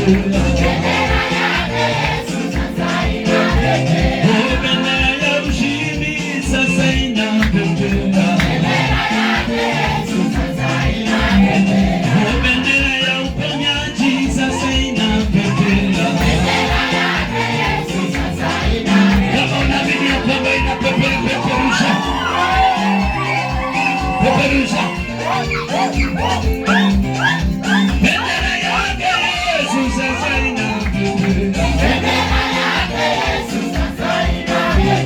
Bendera yake Yesu sasa inapepea. Oh, bendera ya ushindi sasa inapepea. Bendera yake Yesu sasa inapepea. Oh, bendera ya uponyaji sasa inapepea. Bendera yake Yesu sasa inapepea. Kama unaamini ya kwamba inapepea, peperusha, peperusha. Bendera yake Yesu sasa inapepea. Bendera yake Yesu sasa inapepea.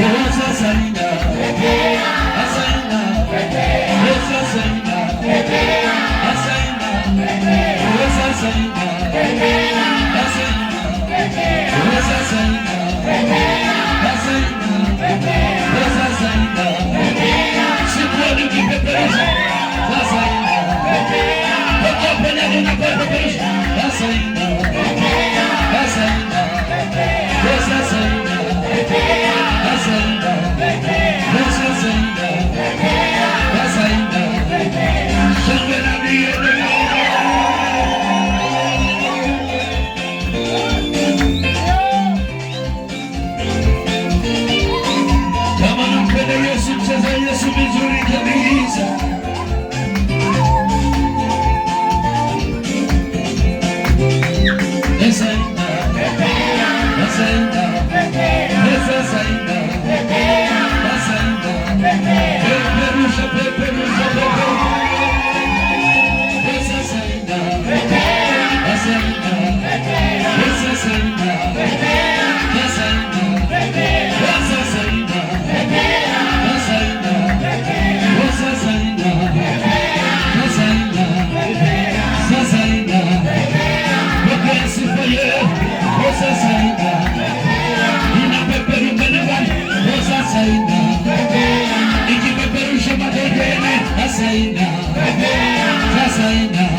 Oh, sasa inapepea. Sasa inapepea. Oh, sasa inapepea. Sasa inapepea. Oh, sasa inapepea. Sasa inapepea. Oh, sasa inapepea. Sasa inapepea. Oh, sasa inapepea. Sikuoni ukipeperusha. Sasa inapepea. Pokea uponyaji unapopeperusha. Sasa inapepea. Sasa inapepea. Oh, sasa inapepea. Sasa inapepea. Oh, sasa inapepea. Sasa inapepea. Shangwe na vigelegele. Kama nampenda Yesu, cheza Yesu vizuri kabisa. Sasa inapepea. Sasa inapepea. Sasa inapepea. Sasa inapepea. Peperusha, peperusha, peperusha. Sasa inapepea. Sasa inapepea. Sasa inapepea. Sasa inapepea. Sasa inapepea. Sasa inapepea. Sasa inapepea. Sasa inapepea. Sasa inapepea. Pokea sifa yeo. Sasa inapepea. Inapeperuka nyumbani. Sasa inapepea. Ikipeperusha magonjwa yanaenda. Sasa inapepea. Sasa inapepea.